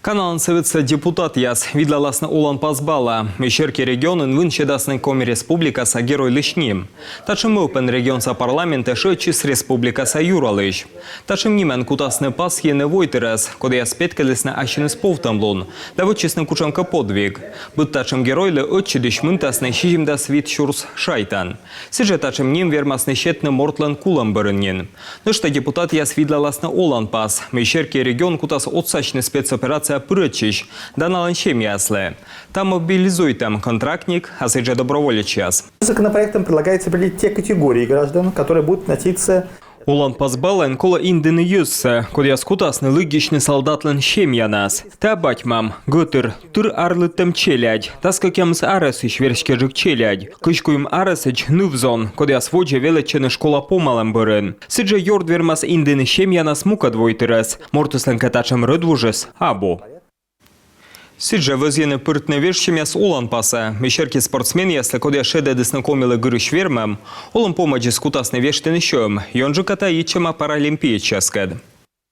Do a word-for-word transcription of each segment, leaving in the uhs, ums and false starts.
Каналан Сӧветса депутатъяс видлаласны оланпас бала, мый серти регионын вынсьӧдасны Коми Республикаса геройлысь ним. Татшӧм мӧвпӧн регионса парламентӧ шыӧдчис республикаса юралысь. Татшӧм нимӧн кутасны пасйыны войтырӧс, кодъяс петкӧдлісны ассьыныс повтӧмлун да вӧчисны кутшӧмкӧ подвиг. Быд татшӧм геройлы ӧтчыдысь мынтасны сизимдас вит сюрс шайтан. Сідзжӧ татшӧм ним вермасны сетны мортлӧн кулӧм бӧрын нин. Нӧшта депутатъяс видлаласны оланпас, мый серти регион кутас отсасьны спецоперацияӧ пырӧдчысь да налӧн семьяяслы. Та мобилизуйтӧм контрактник, а сідзжӧ доброволечьяс. Законопроектом предлагается определить те категории граждан, которые будут относиться Оланпас балаын колӧ индыны йӧзсӧ, кодъяс кутасны лыддьысьны солдатлӧн семьянас. Та бать-мам, гӧтыр, тыр арлыдтӧм челядь, дас кӧкъямыс арӧсысь верстьӧджык челядь, кызь куим арӧсӧдз ныв-зон, кодъяс водзӧ велӧдчӧны школа помалӧм бӧрын. Сідзжӧ ёрд вермас индыны семьянас мукӧд войтырӧс. Мортыслӧн кӧ татшӧм рӧдвужыс абу. Сідзжӧ вӧзйӧны пыртны вежсьӧмъяс оланпасӧ, мый серти спортсменъяслы, кодъяс шедӧдісны Комилы гырысь вермӧм, олӧм помӧдзыс кутасны вештыны сьӧм. Ёнджыка та йитчӧма паралимпиецъяскӧд.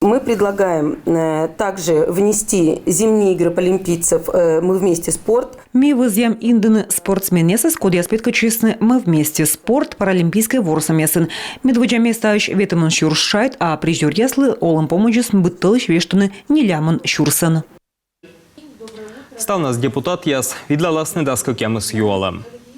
Мы предлагаем э, также внести зимние игры паралимпийцев э, «Мы вместе спорт». Ми вӧзъям индыны спортсменъясӧс, кодъяс петкӧдчисны «Мы вместе спорт» паралимпийскӧй ворсӧмъясын. Медводдза местаысь ветымын сюрс шайт, а призёръяслы олӧм помӧдзыс быд тӧлысь вештыны нелямын сюрсӧн. Ставнас депутатъяс видлаласны дас кӧкъямыс юалӧм.